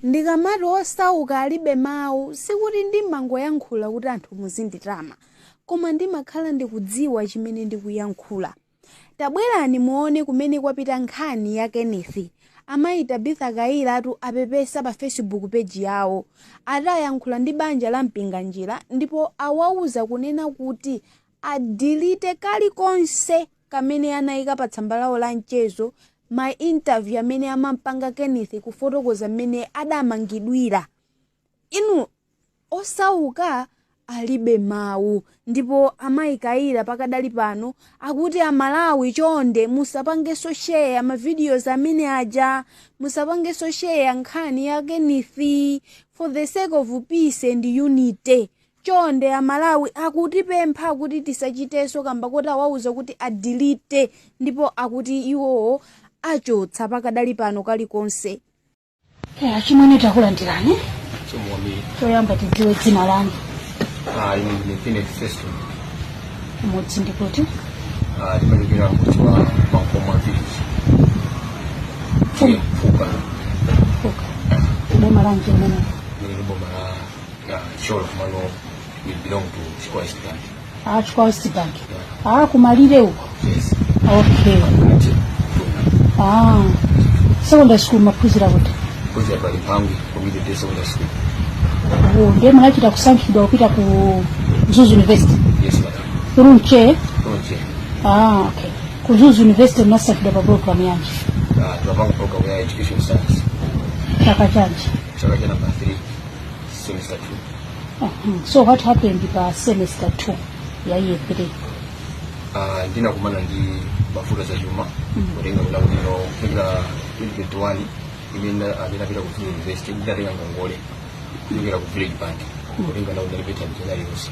Ndikamati osauka alibe mawu, sikuti ndimangoyankhula kuti anthu muzinditama, koma ndimakhala ndikudziwa chimene ndikuyankhula. Tabwerani muone kumene kwapita nkhani ya Kenneth. Amayi Tabitha Kayiratu apepesa pa Facebook page yawo. Atayankhula ndi banja la Mpinganjira ndipo awauza kunena kuti adelete kalikonse kamene anayika pa tsamba lawo la mchezo, ma interview amene amampanga Kenneth kufotokoza mmene adamangidwira. Inu, osauka alibe mawu, ndipo amayi Kayira pakadali pano akuti Amalawi, chonde musapangenso share ma videos amene aja, musapangenso share nkhani ya Kenneth for the sake of peace and unity. Chonde Amalawi, akutipempha kuti tisachitenso kamba kuti awauza kuti adelete, ndipo akuti iwowo achotsa pakadali pano kalikonse. Achimwene, takulandirani. Chomwami. Choyamba tidziwe dzina lanu. Ah, ine ndine Kenneth Feston. Kumudzi ndikuti? Ah, ndimachokera mudzi wa Mankoma village. Fuka. Fuka. Fuka, boma lanji limene? Ndili boma la Thyolo, komano we belong to Chikwawa East Bank. Ah, Chikwawa West Bank. Ah, kumalire uko? Yes. Okay. Ati. Ah, secondary school maphunzira kuti? Kuzi pa Limpangwi Community Day Secondary School. Oh, ndiye munachita kusankhidwa kupita ku Mzuzu University? Yes, madam. Through NCHE? Tonje. Ah, okay. Ku Mzuzu University munasankhidwa pa program yanji? Ah, tunapanga program ya education science. Chaka chanji? Chaka cha number 3, semester 2. So what happened pa semester 2 ya year 3? Ah, ndinakumana ndi mavuto za chuma, kutenga kuna kuti no kuchokera 2021 imene ndinapita ku Mzuzu University, ndinatenga ngongole kuchokera ku Village Bank, kutenga nawo ndalibe thandizo lililonse.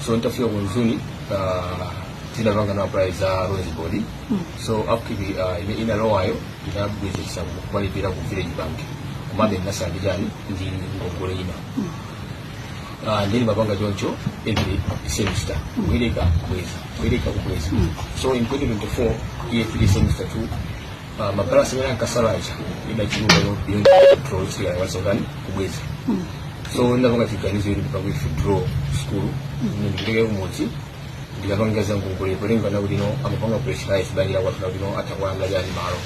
So nditafika ku Mzuni, tinapanga na apply za loans board. So upkeep imene inalowayo ndinabwezesa kumalipira ku Village Bank, komabe ndinasala ndi chani, ndi ngongole ina. Ndili mapanga choncho every semester, kubwereka, kubweza, kubwereka, kubweza. So in 2024 year 3 semester 2, mabalance amene ankasalacha idachuluka no beyond control, sikawasokani kubweza. So ndinapanga chiganizo ili ndipange withdraw school, ine ndipeleke kumudzi, ndikapanga za ngongole, polenga nakuti no amapanga pressurize banja kwathu nakuti no atha kuwalanda chani malo.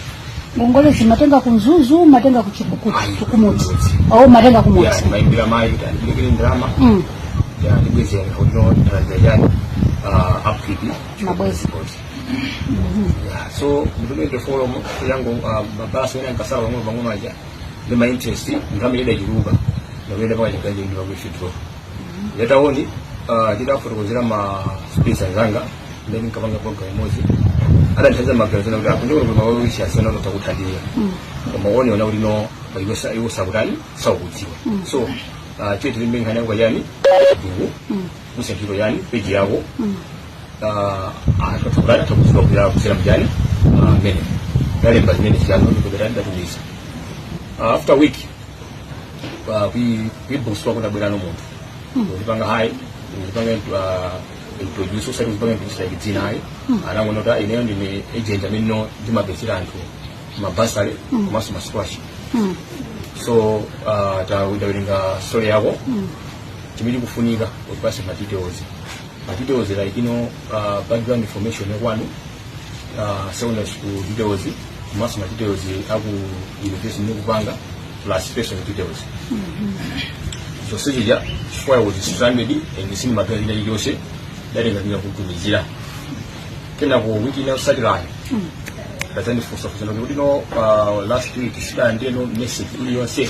Ngongole zimatenga ku Mzuzu, matenga Ayi, kumudzi? Kumudzi. Oh, matenga kumudzi. Ya, ndimayimbira mayi kuti andibwerekere ndalama, ya, ndibwezera kuti no ndalandira chani, upkeep. Mabwezi. Yeah, so ndipamene follow yangu mabalance amene ankasala pang'ono pang'ono aja ndi ma interest, ndalama idachuluka, ndapenda paka chiganizo ndipange withdraw. Later on, nditafotokozera ma space anzanga mmene nkapanga program imodzi, adandithandiza maganizo kuti akunjokera kuti mawewishi asiyana utakuthandiza, koma uoniona kuti no iwo sakutani, sakukudziwa. So chiye tilimbe nkhani yako yani duku kusa ntchito yani page yako, atakutani, atakudziwa kuya kusera mjani mene ndalemba zimene ziyano ndikupeta ndatumiza. After week, kwi inbox kwako ndabwerano munthu ndipanga hi, ndipanga introduce, usati kuzipanga introduce like dzina, ayi. Anangoona kuti ineyo ndine agent amene no ndimapezera anthu mabursary komanso ma scholarship. So tawerenga story yako, chimene chikufunika utipase ma details, ma details like background information yakwanu, secondary school details, komanso ma details aku university ndikupanga, plus personal details. Zonse chija, chifukwa I was stranded and sindimapeza china chilichonse, ndatenga ndina kutumizira. Kenako wiki ina yotsatirayo ndadzandifunsafunsa kuti no last week sidalandire no message iliyonse.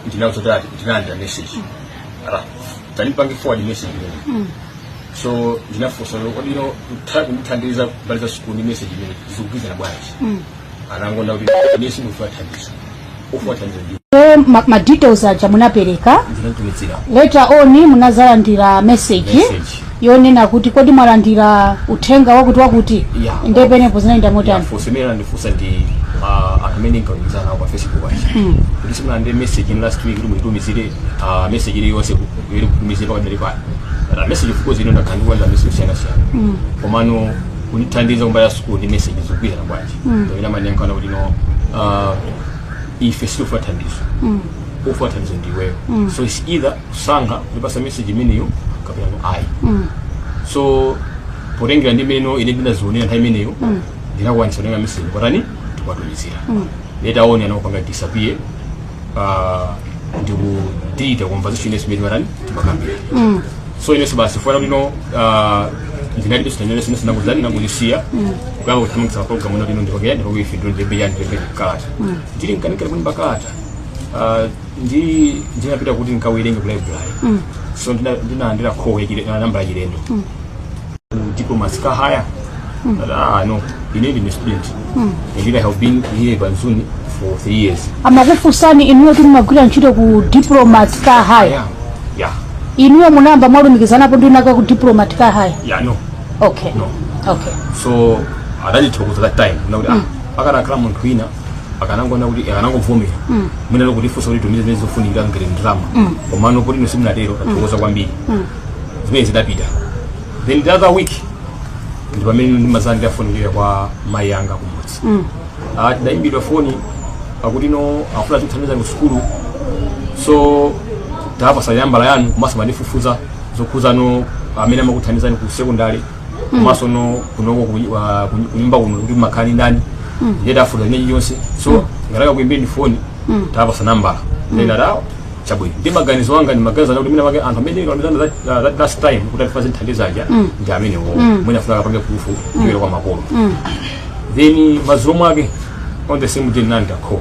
Ndinazotati ndinalandira message, ara tandipange forward message imene. So ndinafunsa kodi no kundithandiza mbali za sukulu ndi message imene zikugwizana bwanji? Anangonda kuti ine sindikufathandiza, ufuathandiza ndi So ma details aja munapereka? Ndinatumizira. Later on munazalandira message? Message. Yonena kuti kodi mwalandira uthenga wakuti wakuti? Yeah. Ndiye penepo zinayenda motani? Funso imene anandifunsa ndi anthu amene nkalumikizana nawo pa Facebook aja, kuti simunalandire message in last week kuti muitumizire message iliyonse ili kutumizire pakadali pano. Message, of course, ino ndakhala ndikulandira message osiyanasiyana, komano kundithandiza kumbali ya school ndi message zikugwizana bwanji? Pamene amandiyankhana kuti no Ife sitifuna thandizo, ufuna thandizo ndiweyo. So it's either kusankha kulipasa message imeneyo kapena no ayi. So potengera ndi meno ine ndinazionera nthawi imeneyo, ndinakwanisa kutenga message kwatani tikwatumizira. Later on anakupanga disappear, ndikudelete conversation inenso imene matani timakambira. So inenso basi funa kuti no, ndinalibe sinanenso sinangozani nangozisiya kuyamba kuthamangitsa program ino ndipakaya ndipakuife ndimbe yani ndimbe kalata ndili nkanikira kulimba kalata. Ndi ndinapita kuti nkawerenge ku library. So ndinalandira call namba ya chilendo ku Diplomats Car Hire. Ah, no, ine ndine student and I have been here pa Mzuni for 3 years. Amakufunsani inuyo kuti mumagwira ntchito ku Diplomat Car Hire? Yeah. Inuyo munamba mwalumikizanapo ndi naka ku Diplomat Car Hire? Yeah, no. Okay. No. Okay. So adandithokoza that time nakuti ah, akanakhala munthu wina akanangona kuti akanangovomera mwina lokuti funsa kuti tumize zimene zofunikira ngati ndalama, komano kuti ino simunatero, tathokoza kwambiri. Zimene zidapita. Then the other week ndi pamene ndimazandira foni kuchokera kwa mayi anga kumudzi. Ah, tidayimbidwa foni akuti no, afuna tikuthandiza ku sukulu, so tapasa nambala yanu komanso mandifufuza zokhuza no amene amakuthandizani ku secondary komanso no kunoko kunyumba kuno kuti makhani ndani. Ndiye tafuta ine chonse, so ngataka kuimbeni foni, tapasa nambala. Then ata chabwino, ndi maganizo anga ndi maganizo anga kuti mwina make anthu amene ndamizana that last time kuti atifaze nthandizaja ndi amenewo, mwina afuna akapange proof kuchokera kwa makolo. Then madzulo mwake on the same day nanda call,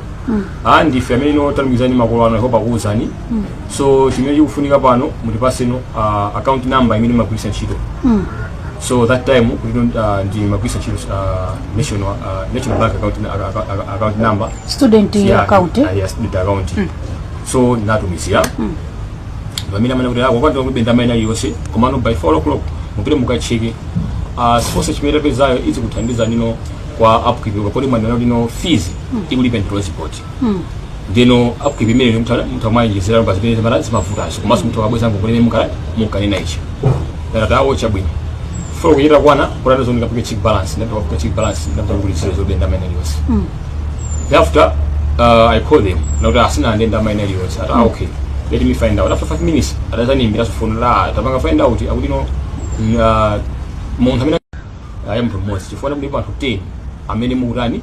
ah, ndife amene no talumikizani makolo anu, hope akuwuzani. So chimene chikufunika pano, mutipaseno account number imene magwiritsa ntchito. So that time kuti ndimagwiritsa ntchito National Bank account number. Student Yeah, account, eh? Yeah, student account. So natumizira pamene amene kuti akwapatira kulibe ndalama ina iliyonse, komano by 4 o'clock mupite mukacheke sponsor chimene tapezayo izikuthandiza nino kwa upkeep, kodi mwanena kuti no fees ikulipa ndi transport, ndino upkeep imene mutha mwayenjezera pa zimene zimavutazo, komanso mutha kabweza ngongole mukala mukanena ichi tawo chabwino. 4 kuchita kwana kuti ndikapange check balance, ndapita check balance, ndapita kuti zero zobe ndalama ina iliyonse. Thereafter I call them nakuti asina ande ndalama ina iliyonse. Ati, "Ah, okay, let me find out." After 5 minutes adazanimbira phone la tapanga find out akuti no, munthu amene ayi munthu mmodzi chifukwa mulipo anthu 10 amene mukutani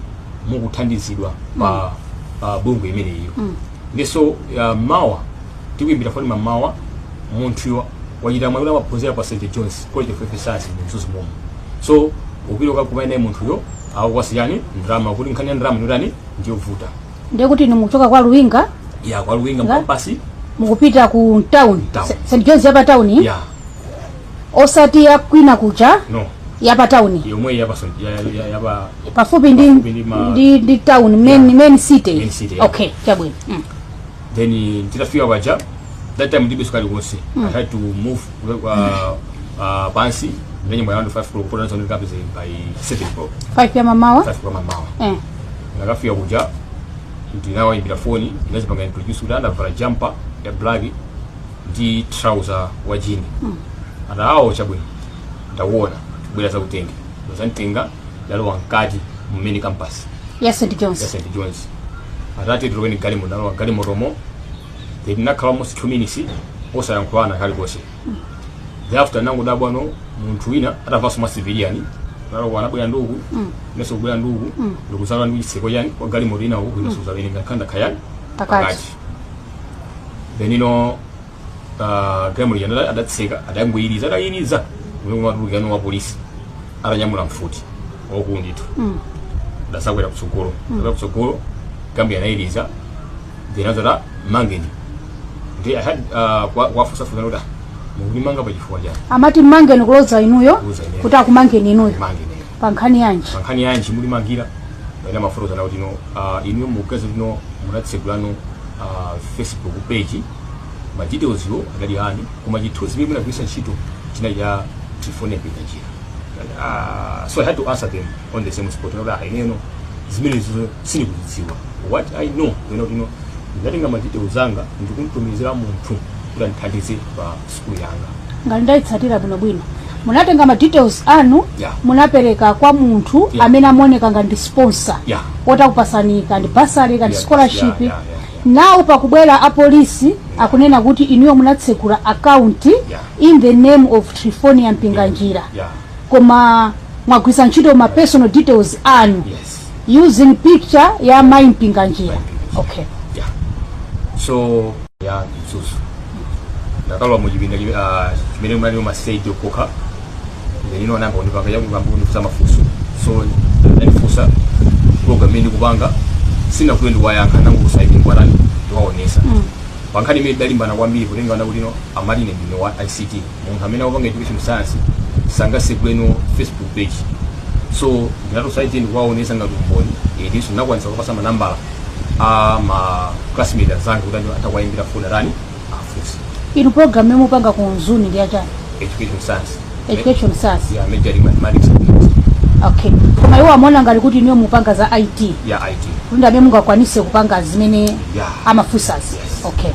mukuthandizidwa pa bungwe imeneyo. Ndiso mawa tikuimbira foni mamawa. Munthuyo wachita mwayi kuti amaphunzira pa St John's College of Health Science mu Mzuzu momo, so upita ukakumana naye munthuyo akukwasiyani ndalama, kuti nkhani ya ndalama ndiyotani ndiyovuta. Ndiye kuti inu mukuchoka kwa Luwinga? Ya, kwa Luwinga. Nga? Mpasi. Mukupita ku town? Town. St John's yapa town? Ya. Osati ya kwina kucha? No. Yapa town? Yomwe yapa yapa Pafupi ndi Pafupi ndi ndi town main. Yeah. Main city. Main city, yeah. Okay, chabwino. Then titafika paja, that time ndibe sukali konse. I had to move pansi ndinye around 5 o'clock kupota nazo ndikapeze by 7 o'clock. 5 ya mamawa? 5 o'clock mamawa. Eh. Ndakafika kuja, ndinawayimbira foni, ndinazipanga introduce kuti andavala jumper ya black ndi trouser wa jean. Ata awo chabwino, ndakuona, bwera zakutenge. Ndazanditenga, ndalowa mkati mu main campus Ya St John's? Ya St John's. Atati tiloweni galimoto, ndalowa galimotomo. Then ndinakhala almost 2 minutes osayankhulana kalikonse. Thereafter nangodabwano munthu wina atavanso mwa civilian nalowa, anabwera nduku inenso kubwera nduku ndikuzala ndi chitseko chani kwa galimoto ina uku, inenso kuzala ine ngakhanda khayani. Pakati. Then ino galimoto ija adatseka, adangoyiriza, adayiriza kumene kumatulukirano wa polisi atanyamula mfuti wakundithu. Adasakwera kutsogolo, akwera kutsogolo gambi anayiriza, then azata mangeni. Ndi I had kwafusafusa kuti, "Ah, mukulimanga pachifukwa chani?" Amati mmangeni kuloza inuyo? Kuloza ineyo. Kuti akumangeni inuyo? Mangeni. Pa nkhani yanji? Pankhani yanji mulimangira? Ena mafotoza kuti no, inuyo mukugaza kuti no munatsegulano Facebook page, ma details yo adali anu, koma chithunzi chimene munagwiritsa ntchito china cha Tifone Mpinganjira. So I had to answer them on the same spot kuti ah, ineno zimenezo sindikuzidziwa. What I know ino kuti no, ndatenga ma details anga ndikumtumizira munthu kuti andithandize pa skulu yanga. Ngati ndayitsatira bwinobwino, Munatenga ma details anu, munapereka kwa munthu amene amaoneka ngati ndi sponsor, otakupasani kandi bursary kandi scholarship. Now pakubwera apolisi, akunena kuti inuyo munatsegula account in the name of Trifonia Mpinganjira, koma mwagwisa ntchito ma personal details anu using picture ya Mai Mpinganjira. Mai Mpinganjira. Okay. Yeah, so ya Mzuzu ndakalowa muchipinda chimene munali ma CID okha. Then ino anayamba kundipanga yakuyamba mafunso. So andifunsa program imene ndikupanga, sinakuye ndikuwayankha, nangu ndikwarani ndikuwaonesa. Pankhani imene idalimbana kwambiri, potenga kuti no amati ine ndine wa ICT, munthu amene akupanga education science sangasekuleno Facebook page. So ndinatosa IT ndikuwaonesa ngati umboni. Itinso ndinakwanisa kupasa manambala a ma classmate azanga kuti atakuwayimbira foni atani afunse. Inu program yomupanga ku Mzuni ndi yachani? Education science. Education science. Yeah, majoring mathematics and physics. Okay, koma iwo amaona ngati kuti inuyo mupanga za IT, Yeah, IT. kuti ndi amene mungakwanise kupanga zimene amafunsazi. Yes. Okay.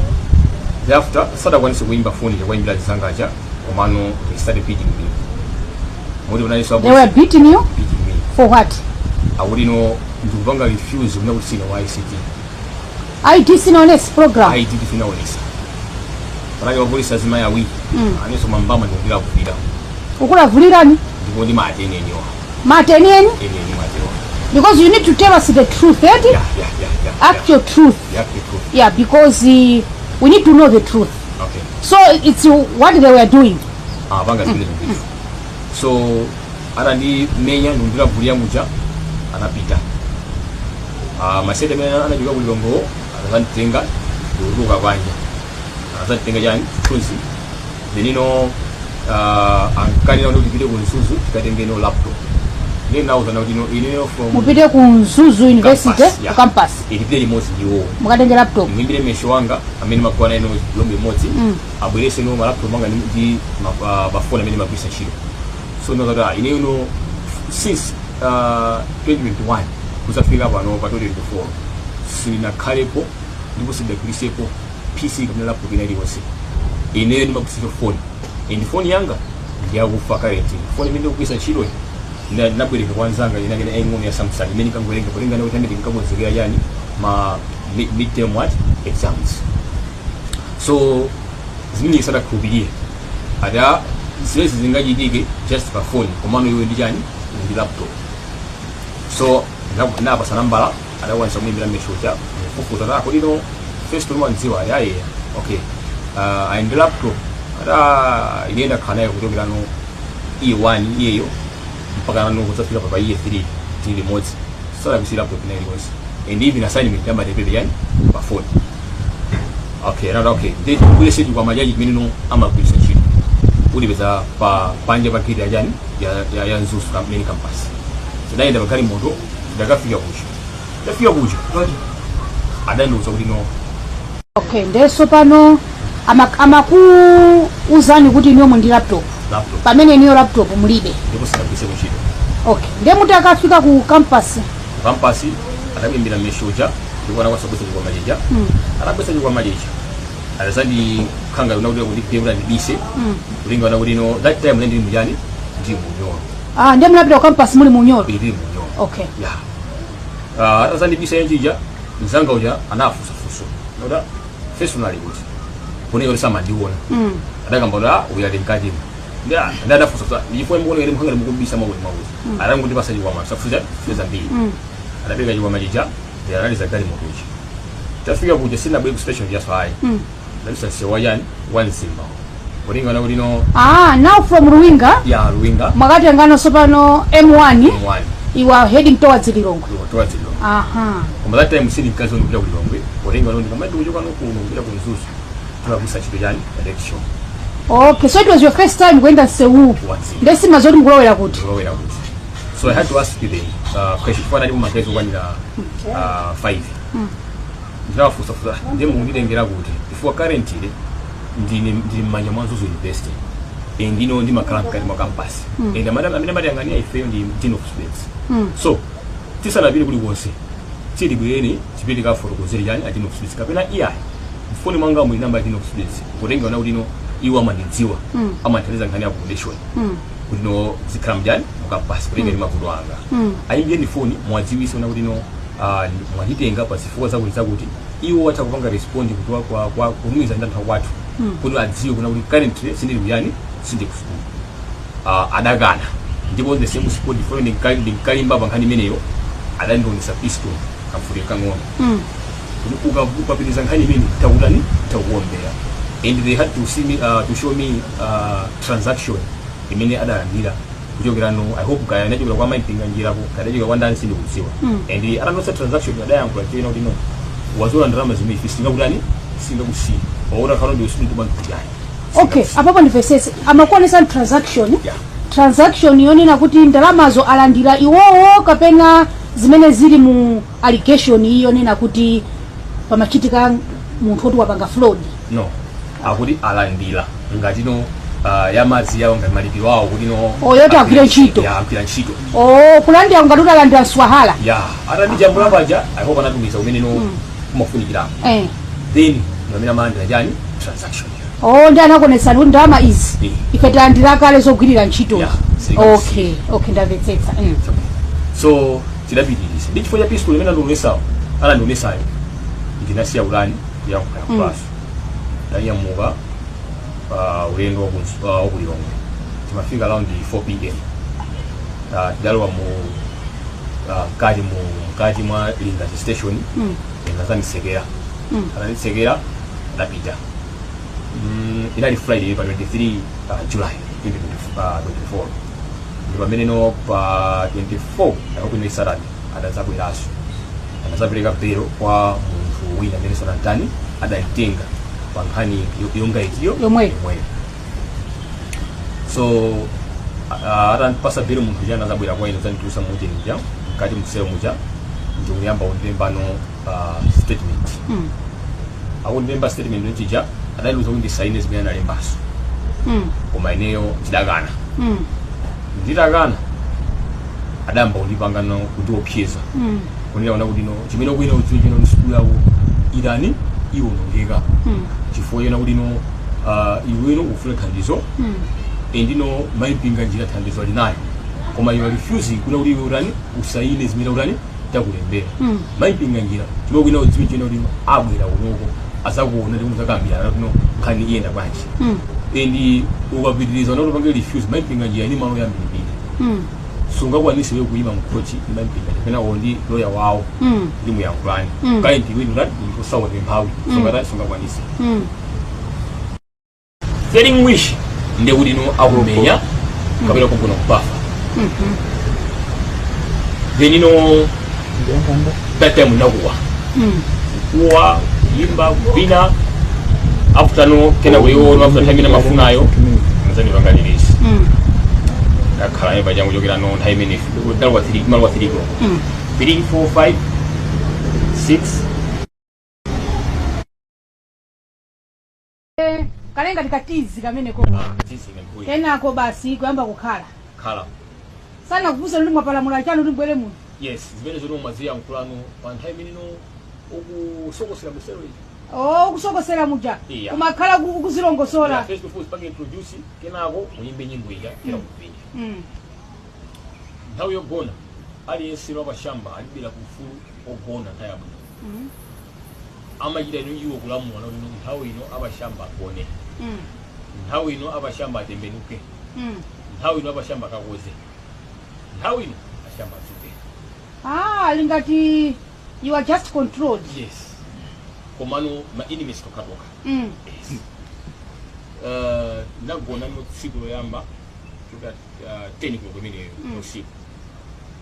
Thereafter sadakwanise kuimba foni chakuimbira zizangacha, komano they started beating me moti unaliso. They were beating you? Beating me. For what? Akuti no ndikupanga refuse kuna kuti sine wa ICT. IT sinaonesi program? IT sinaonesa. Panali wapolisi azimayi awiri anenso mambama ndikupira kupira. Ukulavulirani? Ndipo ndi mati eneniwa. Mati enieni? Eneni matewa. Because you need to tell us the truth, eti? Yeah. Actual truth. Yeah, the truth. Yeah, because we need to know the truth. Okay. So it's what they were doing. Apanga zimene zinthu. So atandimenya ndikulavulira muja, anapita. Masete amene anachoka ku Lilongwe anazanditenga ndikutuluka panja, anazanditenga chani chithunzi. Then ino ankanena kuti tipite ku Mzuzu tikatenge no laptop. Ine nawuzana kuti ino ineyo from Mupite ku Mzuzu University? Campus, yeah. Ku campus. Tipite limodzi ndiwo. Mukatenge laptop. Muimbire mesho wanga amene magwana ino lombe imodzi, abwerese no malaptop anga ndi mafoni amene magwisa ntchito. So ndinazati ineyo no since 2021 kuzafika pano pa 2024 sinakhalepo ndipo sindagwirisepo PC kapena laptop ina iliyonse. Ineyo ndimagwisa phone, and phone yanga ndiyakufa. Current phone imene ndikugwisa ntchito ndinabwereka kwa anzanga inakena ing'ono ya Samsung imene ikangowerenga kulingana kuti amene ndinkakonzekera yani ma midterm what exams. So zimene sadakhulupirire ati zilezi zingachitike just pa phone, komano iwe ndi chani, ndi laptop. So napasa nambala, adakwanisa kumuimbira meshocha kufufuza ta kuti no first umandziwa ati ayeya, okay, ali ndi laptop ata ine ndakhala nayo kuchokera no E1 iyeyo mpaka nano kudzafika pa year 3 tili limodzi, sadagwisa laptop ina iliyonse, and even assignment amatepere yani pa phone. Okay, nati okay, ndi kubwere chikwama chachi chimene no amagwiritsa ntchito ulipeza pa panja pa gate yachani ya Mzuzu main campus. Tidayenda pa galimoto, tidakafika kucha, tidafika kucha adandiuza kuti no. Okay, ndeso pano amakuuzani kuti inuyo ndi laptop? Laptop. Pamene inuyo laptop mulibe? Ndipo sidagwiritse ntchito. Okay, ndiye mutakafika ku campus? Campus adamuimbira meshoja ndipo anakwanisa kubwesa chikwama chija. Atabwesa chikwama chija adazandikhanga kuti kuti ndibise kulingana kuti no that time ndili mujani, ndili munyolo. Ah, ndiye munapita ku campus muli munyolo? Ndili munyolo. Okay. Ya, atazandibisa yenjija, mzanga uja anafusa fuso noda fesu nali kuti kuneko kuti samandiona. Adakamba kuti uyu ali mkatimo. Ndi adafusa fusa ndichifukwa mukuona ngati mukhanga mukubisa mwakuti mwakuti. Adanguti pasa chikwama safusa fusa zambiri. Adapereka chikwama chija, analiza galimoto ichi. Tafika kuja sinabwere ku station yaso ayi. Ndabisa msewu wachani wa Mzimba kulingana kuti no. Ah, now from Ruwinga? Ya, Ruwinga. Mwakatengano pano M1? M1. You are heading towards Lilongwe? Towards Lilongwe. Koma that time sindi mkazi ndikupita ku Lilongwe, kulinga kuti ndikamati kuchoka no kuno kupita ku Mzuzu timagwisa ntchito chani direction. Okay, so it was your first time kuyenda msewu? Wa Mzimba. Ndesima zoti mukulowera kuti? Kulowera kuti. So I had to ask them question chifukwa nalipo magazi okwanira 5. Ndinawafusafusa, ndiye mukunditengera kuti? Chifukwa currently ndili m'manja mwa Mzuzu University and ino ndimakhala mkati mwa campus, and amene amatiyang'anira ifeyo ndi dean of students. So tisanapite kulikonse, tibwereni tipite kafotokozere chani a dean of students, kapena iyayi mfoni mwanga muli namba ya dean of students, kutenga kuti ino iwo amandidziwa, amandithandiza nkhani ya accommodation. Kuti no zikhala mjani mukapasi kulengera mavuto anga. Ayimbireni foni, mwadziwise una kuti no mwanditenga pa zifukwa zakuti zakuti. Iwo atha kupanga respond kuti kwa kunumiza ndi anthu akwathu kuti adziwe kuna kuti currently sindili kuyani, sindili ku school. Adakana, ndipo the same spot before ndinkalimba pa nkhani imeneyo, adandionesa pistol, kamfuti kang'ono, kuti ukapitiriza nkhani imene takutani, takuombera. And they had to see me, to show me transaction imene adalandira kuchokera no, I hope kaya inachokera kwa Mai Mpinganjirako, kaya inachokera kwa ndani, sindikudziwa. And atandonsa transaction, adayankhula chena kuti no, wazola ndalama zimene ife singakutani, singakusiya waona khalo ndi student bank kuti ayi. Okay, apapo ndimvesese. Amakuonesa transaction? Yeah. Transaction yonena kuti ndalamazo alandira iwowo, kapena zimene zili mu allegation iyi yonena kuti pamachitika munthu woti wapanga fraud? No, akuti alandira ngati no ya madzi yawo, ngati malipiro awo, kuti no Oh, yoti agwire ntchito. Ya, agwira ntchito. Oh, kulandira ngati kuti alandira swahara. Ya, atandijambula paja, I hope anatumiza kumene no kumafunikirako. Then pamene amalandira chani, transaction. Oh, ndi anakuonesani kuti ndalama izi ife talandira kale zogwirira ntchito. Yeah. Okay, ndamvetsetsa. So tidapitiriza ndi chifukwa cha pistol imene anandionesawo, anandionesayo, ndinasiya ulani kuyankhula kulaso. Ndanyamuka ulendo waku Lilongwe. Timafika around 4 p.m. Tidalowa mu mkati mu mkati mwa Lingadzi station. Inazandisekera. Ananditsekera, adapita. Inali Friday pa 23 July 2024. Ndi pamene no pa 24, I inali Saturday, adazabweranso, adazapereka belo kwa munthu wina amene sanatani, adamtenga pa nkhani yonga itiyo. Yomweyo. Yomweyo. So atandipasa belo munthu chana, azabwera kwa ine, uzanditulusa muja mkati muselo muja, ndikuyamba kundilembano statement. Akundilemba statement nchija, adaliuza kuti ndisaine zimene analembaso. Koma ineyo ndidakana. Nditakana, adayamba kundipangano, kundiopseza, kunena kuti no, chimene ukuina udziwe chino ndi sukulu yako itani, iwonongeka, chifukwa chena kuti no iweno ufuna thandizo endino Mai Mpinganjira thandizo alinayo, koma you are refusing kuna kuti iwe utani, usaine zimene utani, takulembera. Mai Mpinganjira, chimene ukuina udziwe chena kuti abwera kunoko, azakuona ndi muzakambirana kuti no, nkhani iyenda bwanji. And ukapitiriza unati upange refuse, Mai Mpinganjira ni malo yambirimbiri, sungakwanise iwe kuyima mkhochi ndi Mai Mpinganjira pena uwo ndi loya wawo ndi muyankhulani. Kale ndiwe unati usawone mphawi, sungakwanise. Failing which, ndekuti no, akumenya kapena kugona kubafa. Then no, that time nakuwa kuwa, kuyimba, kupina. After no, kena kuiona after time ina mafunayo nzandipangalirisi. Ndakhala naye pachangu chokera no nthawi imene ndalowa 3, malowa 3 koloko, 3, 4, 5, 6. Kalenga tikatizi kameneko. Kenako basi kuyamba kukhala. Khala. Sana kufusa ndi mwapalamula chanu kuti mbwere muno? Yes, zimene zoti umaziyankhulano pa nthawi imene no ukusokosera muselo iji. Oh, kusokosera muja. Yeah. Umakhala kuzilongosola. Yeah, first of all zipange introduce, kenako uyimbe nyimbo ija, kena kupenya. Nthawi yogona, aliyense wapashamba alibira kufulu ogona nthawi yabwino. Amachita ino iwo kulamula kuti ino nthawi ino abashamba agone, nthawi ino abashamba atembenuke, nthawi ino abashamba akakoze, nthawi ino ashamba adzuke. Ah, lingati you are just controlled. Yes, komano ma enemies tokatoka. Yes. Ndagona no tsiku loyamba kuka 10 koloko imeneyo usiku,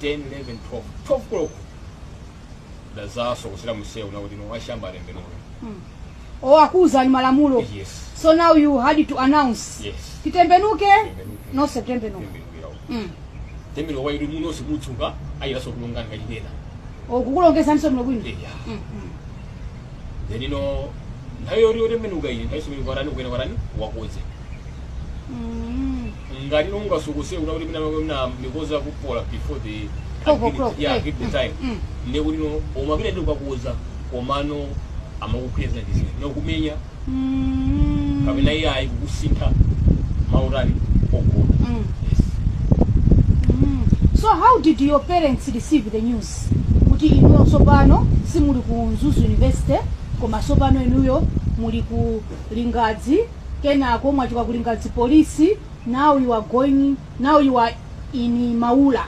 10, 11, 12, 12 koloko ndazasokosera musewu nakuti no, ashamba atembenuke. Oh, akuuzani malamulo. Yes. So now you had to announce. Yes. Titembenuke. Tembenuke. Nonse tembenuka. Tembenukira. Tembenuka kwaiti munonse mutsuka ayiraso kulongana kachitena. Oh, kukulongezaniso mno bwino. Yeah. Then ino nthawi yoti yotembenuka ine, nthawi somene kwarani kuyenda kwarani wakoze. Ngati no ungasokosere kuna kuti mina mikoza kupola before the 12 o'clock, yeah, eh. give the time. Ndekuti no, umapita ndi ukakoza, komano amakukweza ndi zinthu nokumenya kapena iye ayi kukusintha mautani ogona. Yes. So how did your parents receive the news kuti inuyo tsopano simuli ku Mzuzu University, koma tsopano inuyo muli ku Lingadzi, kenako mwachoka ku Lingadzi Police, now you are going, now you are in Maula?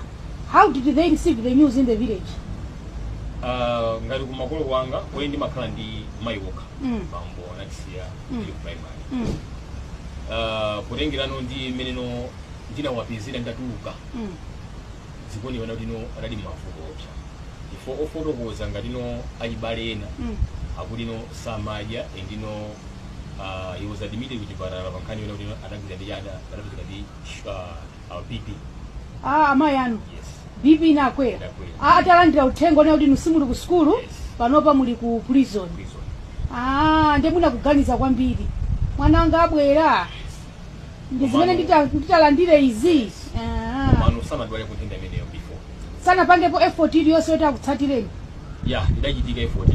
How did they receive the news in the village? Ngati kumakolo kwanga kweni ndimakhala ndi mayi wokha. Bambo anatisiya ndili primary. Kutengerano ndi mmeneno ndinawapezera ndatuluka, zikuonekana kuti no adali mavuto opsa ifo ofotokoza ngatino achibale ena akuti no samadya, and no he was admitted kuchipatala pa nkhani yona kuti no adagwira ndi chada, adapezeka ndi BP. Ah, amayi anu? Yes. BP inakwera? Inakwera. Ah, atalandira uthenga onena kuti inu simuli ku sukulu, Yes. panopa muli ku prison? Prison. Ah, ndiye munakuganiza kwambiri, mwana wanga abwera ndi zimene nditalandire izi. Ah. Komano sanadwale ku nthenda imeneyo before. Sanapangepo effort iliyonse yoti akutsatireni? Ya, idachitika effort.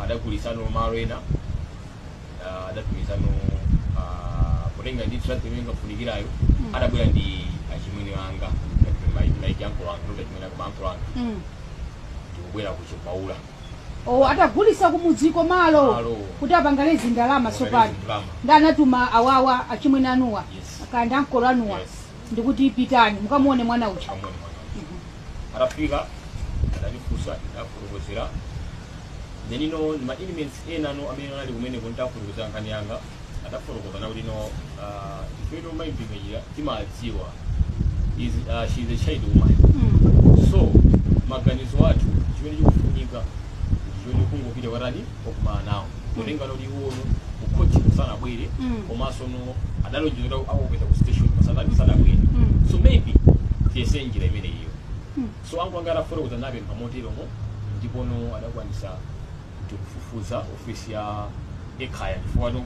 Adagulisano malo ena, adatumisano, potenga ndi transport imene ingafunikirayo. Adabwera ndi achimwene anga, like uncle anga, not achimwene anga, uncle anga, ndikubwera ku Chimaula. O, atagulisa kumudziko malo? Malo. Kuti apangalezi ndalama tsopano? Ndalama. Ndi anatuma awawa achimwene anuwa? Yes. Kandi ankolo anuwa? Yes. Ndikuti pitani mukamuone mwana uja. Kamwene mwana uja. Atafika adatifunsa, ndafotokozera. Then ino ma elements ena no amene anali kumeneko, ndafotokozera nkhani yanga, adafotokoza nakuti no, ifeto mayi Mpinganjira timadziwa is, she is a child woman. So maganizo athu, chimene chikufunika ndichoti kungopita kwatani kwakumana nawo, potenga noti iwono kukhoti kusanabwere. Komanso no adalonjeza kuti akupeza ku station, pasatani sanabwere. So maybe tiyese njira imene iyo. So angu anga adafotokoza napempha moteromo, ndipo no adakwanisa ndikufufuza ofisi ya ekhaya, chifukwa no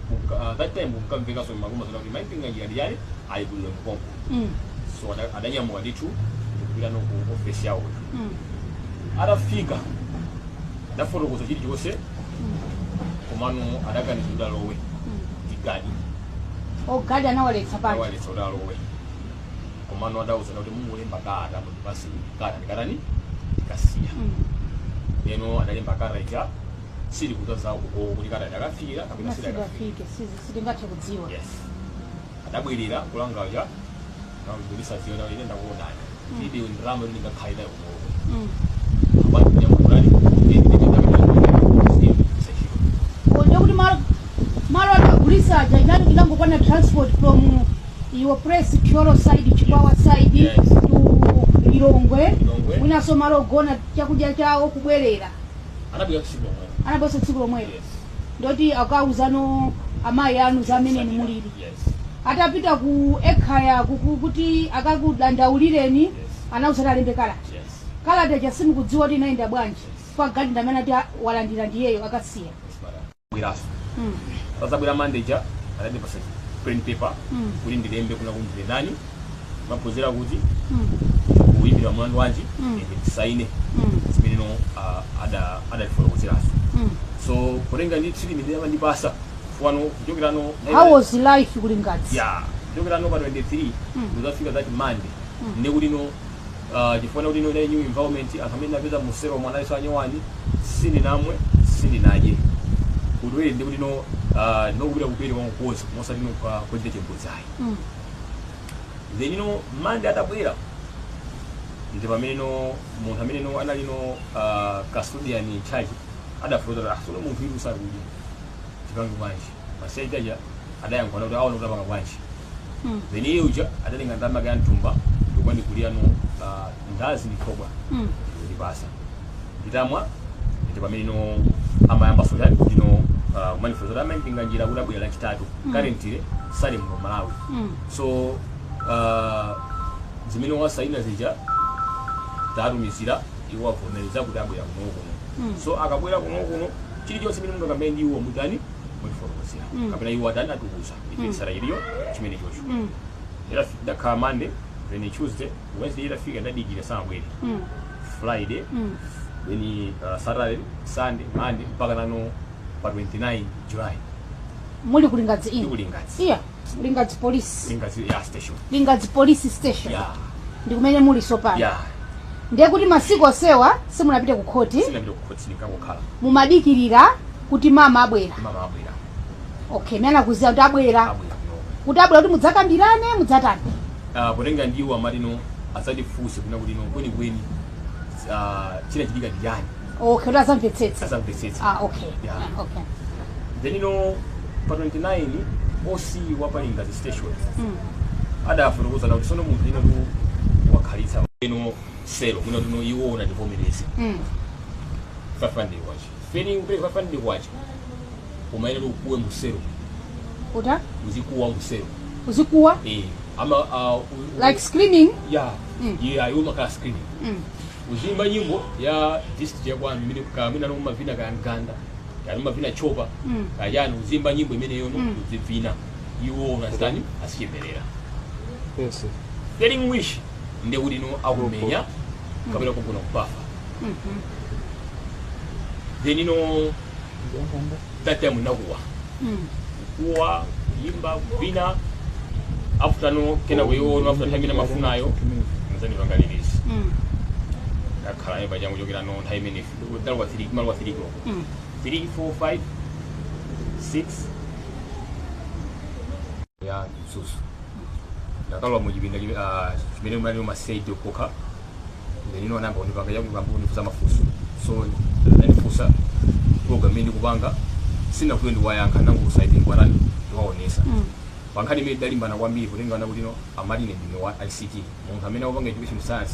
that time kunkamvekanso makoma zona kuti mayi Mpinganjira ndiyani ali kulilo mkonko. So adanyamuka ndithu ndikupita no ku ofisi yawo. Atafika adafotokoza chilichonse, komano adaganiza kuti alowe ndi gadi. Ogadi anawaletsa panja? Adawaletsa kuti alowe, komano adauza kuti mungolemba kalata mundipase kalata, ndikatani ndikasiya. Leno adalemba kalata ija, sili kudzaza uko kuti kalata idakafikira kapena sidakafika. Nasidafike, sitingathe kudziwa. Yes, adabwerera kulangaja nakulisaziona ine ndakuonani, ilibe ndalama yoti ndingakhalira ukoko. Abantu nyamulani. Konde kuti malo atagulisa aja inali inangokwana transport from your place, Thyolo side, Chikwawa side, to Lilongwe? Lilongwe. Mwinaso malo ogona, chakudya chawo, kubwerera. Anabwera tsiku lomwelo. Anabwera tsiku lomwelo? Yes. Ndoti akauzano amayi anu za amene mulili? Yes. Atapita ku ekhaya kuti akakudandaulireni? Yes. Anauzati alembe kalata? Yes. Kalata ija simukudziwa kuti inayenda bwanji, kwa gadi ndamene ati walandira ndiyeyo akasiya? Yes, madam. Bweraso tazabwera manager adandipasa plain paper kuti ndilembe kuna kumvire ndani maphunzira kuti kuyimbira mlandu wanji, ende ndisaine zimene no adatifotokozeraso. So potenga ndi treatment amandipasa fuano kuchokerano. How was life kuli Lingadzi? Ya, kuchokerano pa 23 kuzafika that Monday, ndekuti no, chifukwa kuti no inali new environment, anthu amene napeza musero mwana aliso anyowani, sindinamwe sindinadye kuti ndikuti no, ndinokupita kupere kwankukoza mosati no kuchita chembudzayi. Then no Monday atabwera, ndi pamene no munthu amene no anali no custodian in charge adafotokoza kuti asono munthu iru sakudya, tipange bwanji? Masaitaja adayankhula kuti aona kuti apanga bwanji. Then iye uja adatenga ndalama ya mthumba ndikwandikulira no ndazi ndi thobwa ndipasa nditamwa. Ndi pamene no amayamba sotani kuti no kumanifuza kuti a Mpinganjira kuti abwera Lachitatu. Currently sali muno Malawi. So zimene wasaina zija tatumizira iwo, avomereza kuti abwera kuno kuno. So akabwera kuno kuno, chilichonse chimene mungakambe ndi iwo mutani mutifotokozera, kapena iwo atani atiuza ife tisatachitiyo chimene chocho. Ndakhala Monday, then Tuesday, Wednesday itafika ndadikira sanabwere. Friday, then Saturday, Sunday, Monday, mpaka nano pa 29 July. Muli ku Lingadzi ino? Ndikulingadzi. Iya, Lingadzi Police. Lingadzi ya station. Lingadzi Police Station. Ya. Ndi kumene muli sopano? Yeah. Ndiye kuti masiku osewa simunapite ku khoti? Sinapite ku khoti, ndinkangokhala. Mumadikirira kuti mama abwera? Mama abwera. Okay, mene anakuziwa kuti abwera? Abwera kuno. Kuti abwera kuti mudzakambirane, mudzatani? Potenga ndiwo amatino asatifunse kuna kuti no kwenikweni chinachitika ndi chani. Okay, kuti azamvetsetse. Azamvetsetse. Ah, okay. Yeah. Ah, okay. Then pa 29 OC wa pa Lingadzi station adafotokoza kuti sono munthu ino tu wakhalitsa ino selo kuno tuno iwo unativomereze 500 kwacha feni upereka 500 kwacha umayenera ukuwe musero. Kuta? Uzikuwa musero. Uzikuwa? Eh, ama Like screaming? Yeah. Yeah, iwo makhala screaming. Uzimba nyimbo ya district ya kwanu imene kamene anomavina kayanganda kanomavina chopa kayani, uzimba nyimbo imeneyo no uzivina iwo unazitani asichemerera. Failing which nde kuti no akumenya kapena kugona kubafa. Then that time nakuwa kuwa kuyimba kuvina after no kena kuiona after time ina mafunayo mazandipangalirisi. Ndakhala naye pachangu chokera no nthawi imene ndalwa 3 malwa 3 koloko 3 4 5 6 ya Mzuzu. Ndakalowa muchipinda chimene mali masaidi okokha. Then anayamba kundipanga changu kundifunsa mafunso. So anandifunsa program imene ndikupanga, sinakuye ndikuwayankha nangu saidi ndikwanani ndikuwaonesa. Pankhani imene idalimbana kwambiri kutengana kuti no amati ine ndine wa ICT, munthu amene akupanga education science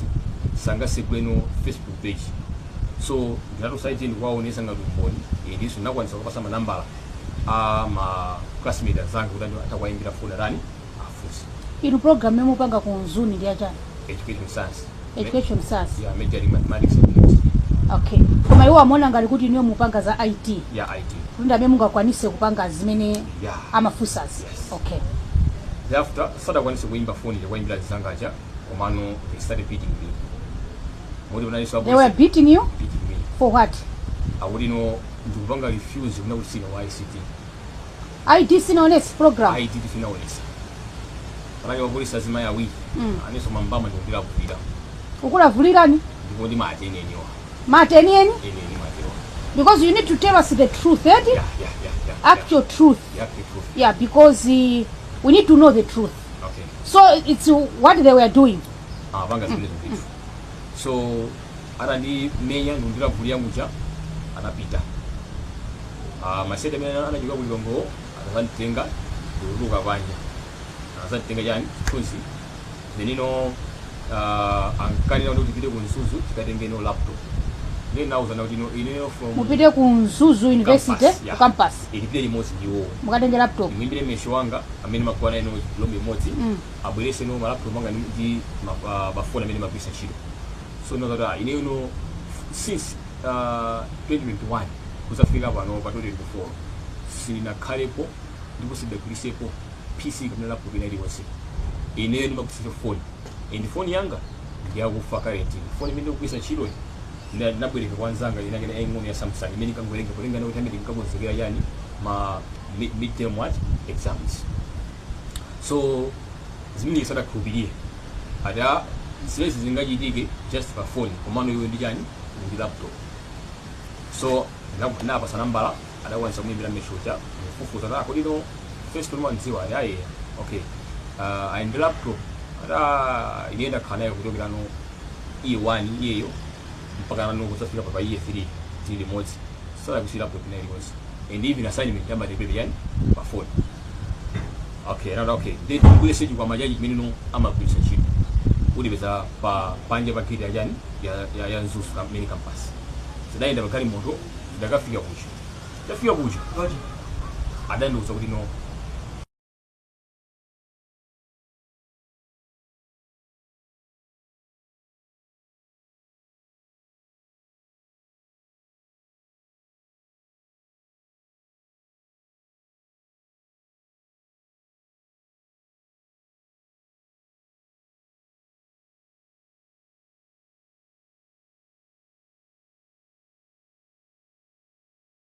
sangasekuleno Facebook page. So ndinatu saidi ndikuwaonesa ngati umboni ndiso ndinakwanisa kupasa manambala a ma classmate azanga kuti atakuwayimbira foni atani afunse. Inu program yomupanga ku Mzuni ndi yachani? Education science. Education science. Yeah, majoring mathematics and chemistry. Okay, koma iwo amaona ngati kuti inuyo mupanga za IT? Yeah, IT. Kuti ndi amene mungakwanise kupanga zimene amafunsazi? Yes. Okay. Thereafter sadakwanise kuimba foni chakuwayimbira zizangacha, komano they started beating me moti panalinso They were beating you? Beating me. For what? Akuti no ndikupanga refuse kuna kuti sine wa ICT. IT sinaonesi program? IT sinaonesa. Panali wapolisi azimayi awiri anenso mambama ndikupiravulira. Ukulavulirani? Ndipo ndimati eneniwa. Mati enieni? Eneni matewa. Because you need to tell us the truth, eti? Yeah. Actual truth. Yeah, the truth. Yeah, because we need to know the truth. Okay. So it's what they were doing? Panga zimenezo ndithu. So atandimenya ndikupiravulira muja anapita. Masete amene anachoka kulilongo anazanditenga ndikutuluka panja, anazanditenga chani chithunzi. Then ankanena kuti tipite ku Mzuzu tikatenge ino laptop. Then nawuzana kuti ino ineyo from Mupite ku Mzuzu University? Campus, yeah. Ku campus. Ilipite limodzi ndiwo. Mukatenge laptop? Ndimuimbire mesho wanga amene makuwa naye lombe imodzi abwerese no malaptop anga ndi mafoni amene magwisa ntchito. So no that ineyo no since 2021 kuzafika pano pa 2024 sinakhalepo ndipo sidagwirisepo PC kapena laptop ina iliyonse. Ineyo ndimagwisa phone and phone yanga ndiyakufa current. Phone imene ndikugwisa ntchito ndinabwereka kwa anzanga inakena ing'ono ya Samsung imene ikangowerenga kulingana kuti amene ndinkakonzekera yani ma midterm what exams. So zimene sadakhulupirire ati zilezi zingachitike just pa phone, komano iwe ndi chani ndi laptop. So ndinapasa nambala, adakwanisa kumuimbira meshocha kufufuza ta kodi no first one wandziwa ati ayi okay, ayi ndi laptop ata ine ndakhala nayo kuchokera no E1 iyeyo mpaka nano kuzafika pa year 3 tili limodzi, sadakusi laptop ina iliyonse and even assignment amatepere yani pa phone. Okay, now okay, then kubwese chikwama chachi chimene no amagwiritsa ntchito ulipeza pa panja pa gate yachani ya Mzuzu main campus. Zidayenda pagali moto, zidakafika kucho, tafika kucho adandiuza kuti no